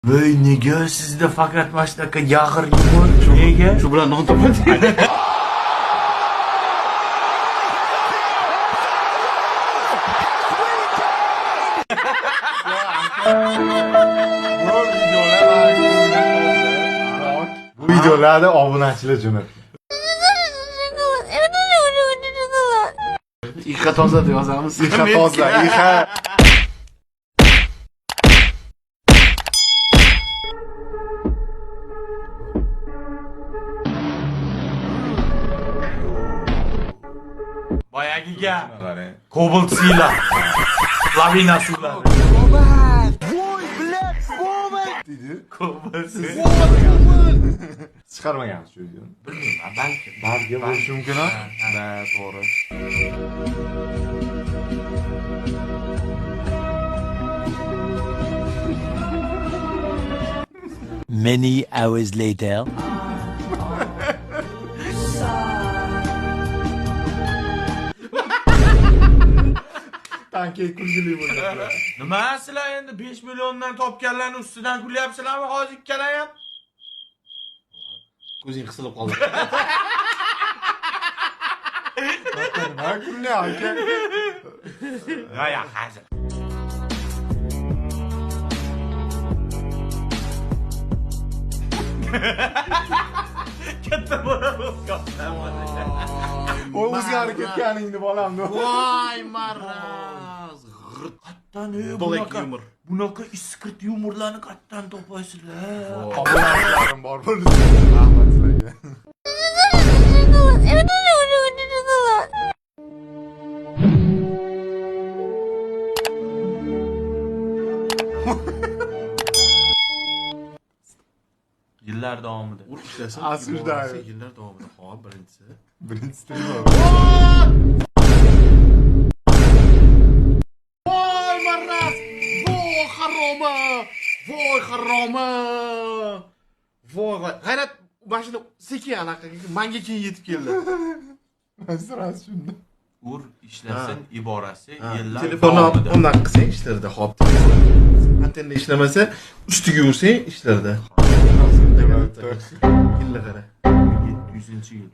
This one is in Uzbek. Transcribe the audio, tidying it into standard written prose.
Voy, nega sizda faqat mana shunaqa yag'ir yumor? Nega? Shu bilan non topadi. Bu videolar Bu videolarda obunachilar jo'natgan. Ixa toza deb yozamiz. Ixa toza, ixa. Boyagi gap. Kobalt siylar. Lavina suvlari. Deydi. Kobalt. Chiqarmaganmiz shu videoni. Bilmayman, balki. Balki bo'lishi mumkin ha? Da, to'g'ri. Many hours later. Tanki kulgili bo'ldi. Nima sizlar endi 5 milliondan topganlarning ustidan kulyapsizlarmi hozir ikkalang ham? Ko'zing qisilib qoldi. Nima kulli aka? Ya ya hazil. Katta bola bo'lib qoldim. O o'zgarib ketganingni bolam. Voy maraz. Qattan Black bunaqa humor. bunaqa iskrt yumorlarni qattan topasizlar? Obunachilarim bor bo'ldi. Rahmat sizlarga. Yillar davomida. Ur ishlasin. Asujdayo. Yillar davomida. Hop, birinchisi. Birinchi telefon. Voy maraz! Voy haromi! Voy haromi! Voy voy. G'ayrat mashina sekin anaqa manga keyin yetib keldi. Sirasi shunda. Ur ishlasin iborasi yillar Telefonni davomida. undan qilsang ishlardi, hop. Antenna ishlamasa, ustiga ursang ishlardi. Yilla qara. 700-yil.